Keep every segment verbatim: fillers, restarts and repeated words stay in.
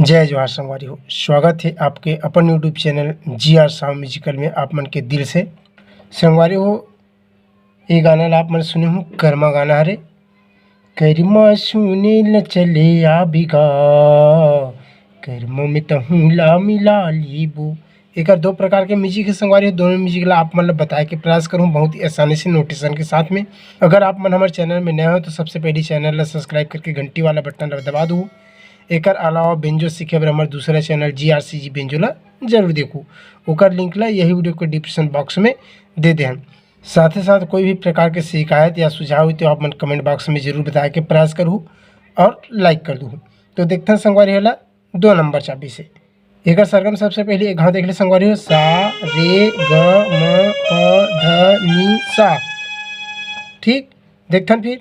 जय जोहार संगवारी हो, स्वागत हे आपके अपन YouTube चैनल जी आर साहू म्यूजिकल में। आप मन के दिल से संगवारी हो, ये गाना ला आप मन सुने हो, कर्मा गाना हरे। कर्मा सुने ल चले आ बिगा, कर्मा में तहूँ ला मिला लीबो। एकर दो प्रकार के म्यूजिक हे संगवारी हो, दोनों म्यूजिक ला आप मन ला बताए के प्रयास करूँ बहुत ही आसानी से नोटेशन के साथ में। अगर आप मन हमर चैनल में नए हो तो सबसे पहले चैनल ला सब्सक्राइब करके घंटी वाला बटन ला दबा दो। एकर अलावा बेंजो सीखे बर हमर दूसरा चैनल जी आर सी जी बेंजो ला जरूर देखो, ओकर लिंक ला यही वीडियो के डिस्क्रिप्शन बॉक्स में दे दे हन। साथ ही साथ कोई भी प्रकार के शिकायत या सुझाव हो तो आप मन कमेंट बॉक्स में जरूर बताए के प्रयास करू और लाइक कर दू। तो देखथन संगवारी हो ला दो नंबर चाबी से। एकर सरगम सबसे पहले एक घाव देख ले संगवारी हो, सा रे ग म प ध नी सा। ठीक, देखथन फिर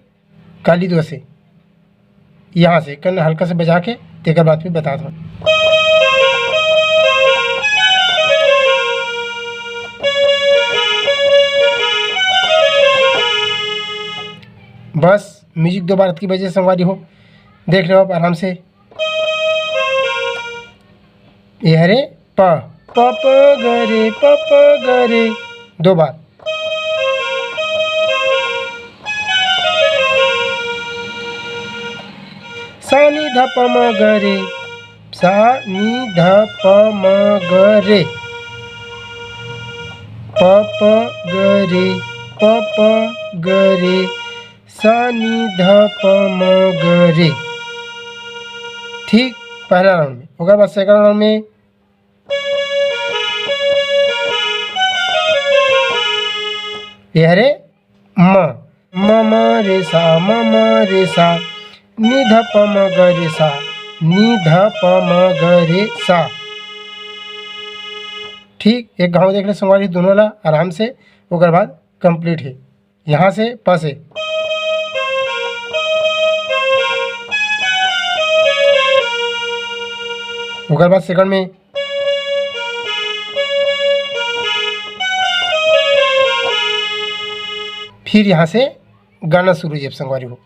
काली दो से, यहाँ से कन हल्का से बजा के तेकर बाद फिर बतात हूँ। बस म्यूजिक दो बार अतकी बजे संगवारी हो, देख लो आप आराम से। ये हरे प, प प ग रे, प प ग रे, दो बार। सा नी ध प म ग रे, सा नी ध प म ग रे, प प ग रे, प प ग रे, सा नी ध प म ग रे। ठीक, पहला राउंड में। ओकर बाद सेकंड राउंड में ये हरे म, म म रे सा, म म रे सा, नी ध प म ग रे सा, नी ध प म ग रे सा। ठीक, एक घाव देख ले संगवारी दोनों ला आराम से, ओकर बाद कंप्लीट हे। यहाँ से प से। ओकर बाद सेकंड में। फिर यहाँ से गाना शुरू जब संगवारी हो।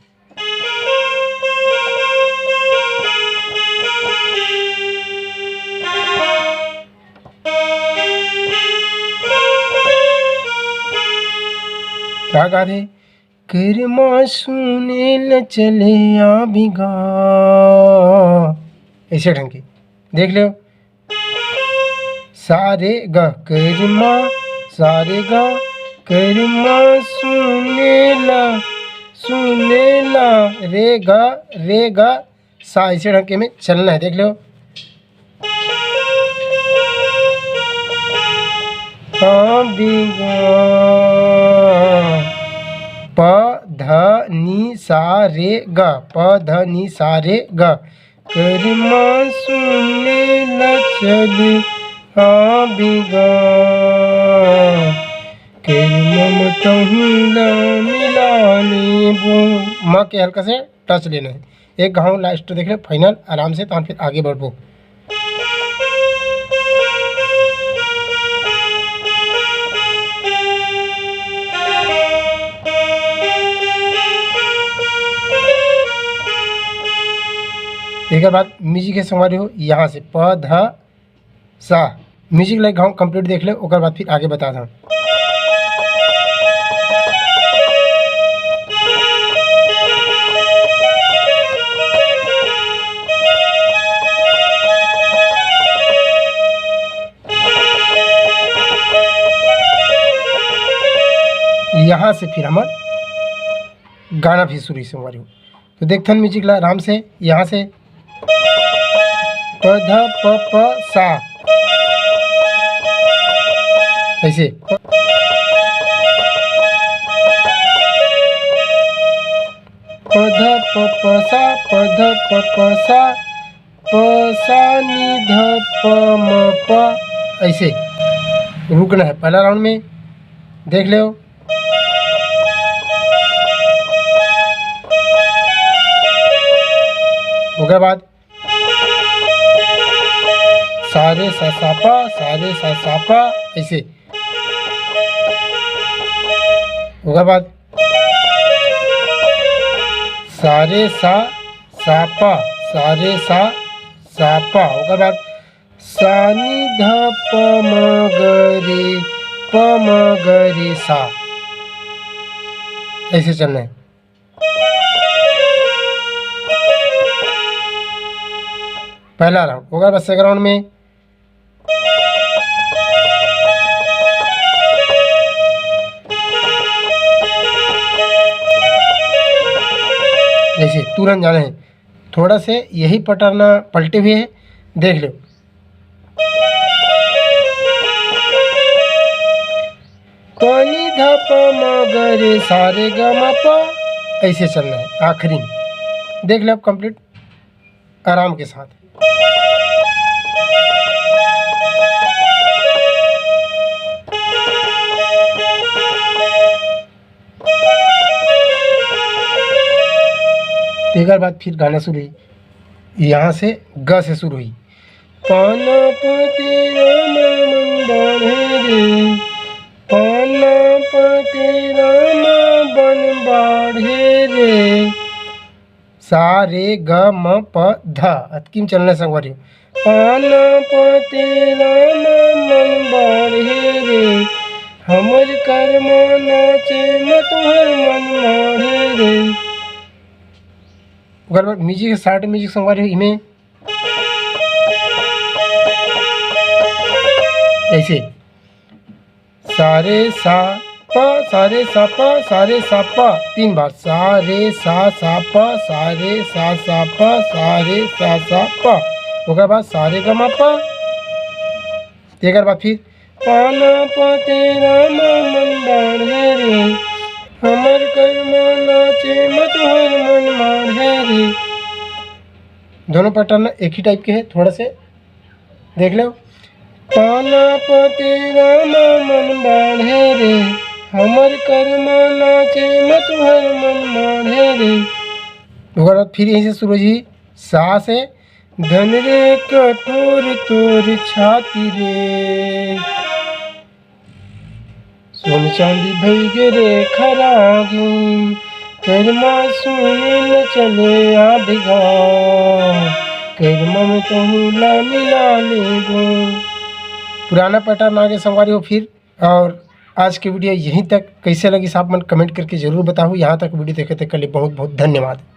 का गा रे? कर्मा सुने ल चले आ बिगा। ऐसे ढंग के देख लो। सा रे ग, कर्मा, सा रे ग, कर्मा सुने ल, सुने ल, रे ग, रे ग, सा। ऐसे ढंग के में चलना है, देख लो। हाँ, बिगा। प ध नी सा रे ग, प ध नी सा रे ग। कर्मा सुने ल चले आ बिगा। कर्मा म तहूँ ल मिला लेबो। म के हल्का से टच लेना है। एक घाव लास्ट देख ले, फाइनल आराम से, तहन फिर आगे बढ़बो। एकर बाद म्यूजिक है संगवारी हो, यहाँ से प ध सा। म्यूजिक लाइक घाव कंप्लीट देख ले, ओकर बाद फिर आगे बता दो। यहाँ से फिर हमर गाना फिर शुरू से संगवारी हो। तो देखथन म्यूजिक ला आराम से, यहाँ से प ध प प सा, ऐसे प ध प प सा, प ध प प सा, प सा नी ध प म प, ऐसे रुकना है पहला राउंड में। देख लो। ओकर बाद सा रे सा सा पा, सा रे सा सा पा, ऐसे। ओकर बाद सा रे सा सा पा, सा रे सा सा पा। ओकर बाद सा नी ध प म ग रे, प म ग रे सा, ऐसे चलना है। पहला राउंड। ओकर बाद सेकंड राउंड में ऐसे तुरंत जाना है। थोड़ा से यही पैटर्न पलटे हुए है, देख लो। प नी ध प म ग रे सा रे ग म प, ऐसे चलना है। आखिरी में देख लो आप, कंप्लीट आराम के साथ। तेकर बाद फिर गाना शुरू हुई, यहाँ से ग से शुरू हुई। पाना पति राम मन बाढ़े रे, पाना पति राम बन बाढ़े रे। सा रे ग म प ध, अतकी में चलना संगवारी हो। पाना पति राम मन बाढ़े रे, हमर कर्मा नाचे म तुहर मन माढ़े रे। ओकर बाद म्यूजिक, साइड म्यूजिक संगवारी हो, इमे ऐसे सा रे सा प, सा रे सा प, सा रे सा प, तीन बार सा रे सा सा प, सा रे सा सा प, सा रे सा सा प। ओकर बाद सा रे ग म प। तेकर बाद फिर पाना पति राम मन बाढ़े रे, हमर कर्मा नाचे म तुहर मन माढ़े रे। दोनों पैटर्न एक ही टाइप के है, थोड़ा से देख लो। पाना पति राम मन बाढ़े रे, हमर कर्मा नाचे म तुहर मन माढ़े रे। ओकर बाद फिर यहीं से शुरू जी, सा से। धन रे कठोर तोर छाती रे, सोन चांदी भई गे रे खरागी, कर्मा सुने न चले आध गाँव, कर्मा में तहूँ ला मिला लेबो। पुराना पैटर्न आगे संगवारी हो फिर। और आज के वीडियो यहीं तक। कैसे लगिस आप मन कमेंट करके जरूर बताहू। यहाँ तक वीडियो देखे तेकर लिए बहुत बहुत धन्यवाद।